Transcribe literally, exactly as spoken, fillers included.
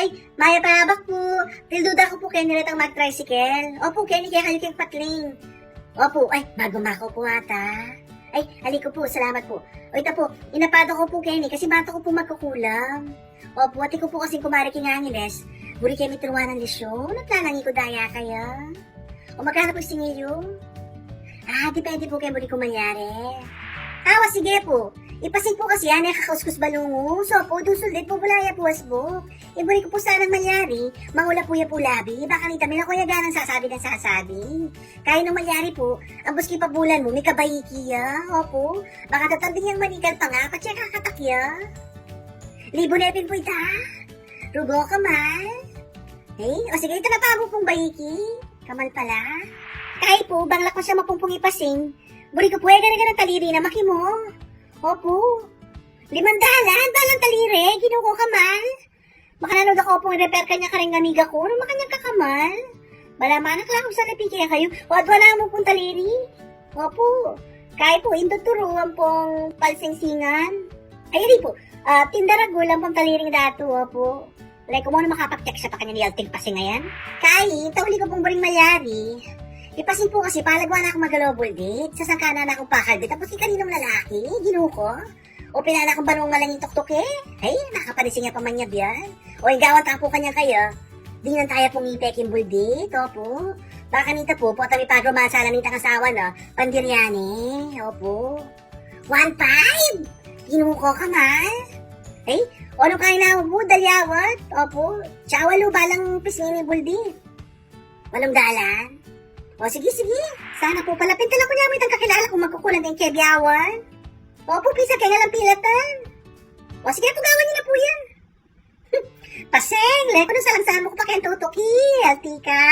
Ay, mayap a abak pu. Tilduda ku pu keni retang mag-tricycle. Opu, keni kekayu keng patling. Opu, ay, magumako pu ata. Ay, ali ku pu, salamat pu. O ita pu, inapado ku pu keni kasi bata ku pu magkukulam. Opu, atiu ku pu kasing kumare king Angeles. Buri ke mi turuan ng lesyon, naglalangi ku daya kaya. O magkano pu singil yu? Ah, depende pu keng buri kung malyari. Awa, sige pu. Ipasing pu kasi yan e kakauskus balungus. Opu, dusul din pu bula ya pu asbuk. Iburi ku pu sanang malyari, mangula pu ya pu labi, baka nita mi na kuya ganang sasabi ng sasabi. Kaya nung malyari pu, ang buski pa bulan mu, mikabayiki ya, opu. Baka tatanding yang manikal pa nga, patse kakatak ya. Libu ne pin pu ita. Rugo ka, mal. Eh, o sige, ita na pa mu pung bayiki. Kamal pala. Kaya pu, bang lakwas ya mapungpung ipasing. Buri ku pu, e, gana-gana taliri na makimo. Opu. Limang dalan, balang taliri, Ginu ku, kamal. Makananu da ku pung i-refer kanya kareng amiga ku, nung makanyan kakamal. Bala manak lang kung salipin kaya kayu. O, adwa na mu pung taliri. Opu. Kaya pu, induturu ampong palsingsingan. Ay, di pu. Ah, tinda ragul ampong taliring datu, opu. Like, kumuna makapag-text sa pa kanya ni Alting Pasing ayan. Kaya, tauli ku pung buring malyari. Ipasing pu kasi palagwa na akong magalobol dit. Sasangkanan na akong pakalbit. Tapos ikaninong lalaki, Ginu ku. O pinana kung banung malangi tuktuk e. Ay, nakaparising ya pa man ya biyan. O igawan ta pu kanya kaya. Dingnan taya pung ipe king buldit, opu. Baka nita pu, pota mi pagrumansala nitang asawa na, pandiryani, opu. One five? Ginu ku, kamal. Ay, o nung kaya na pu, dalyawat, opu. Tsawa lu, balang pisngin ing buldit. Walung dalan? O, sige, sige. Sana pu pala, pintalan ku ne mu itang kakilala kung magkukulang keng kebiawan. Opu, pisa keng alang pilatan. O, sige, pu gawan yu na pu yan. Paseng, leko nung salang-salang mu ku pa keng tutuki, alti ka.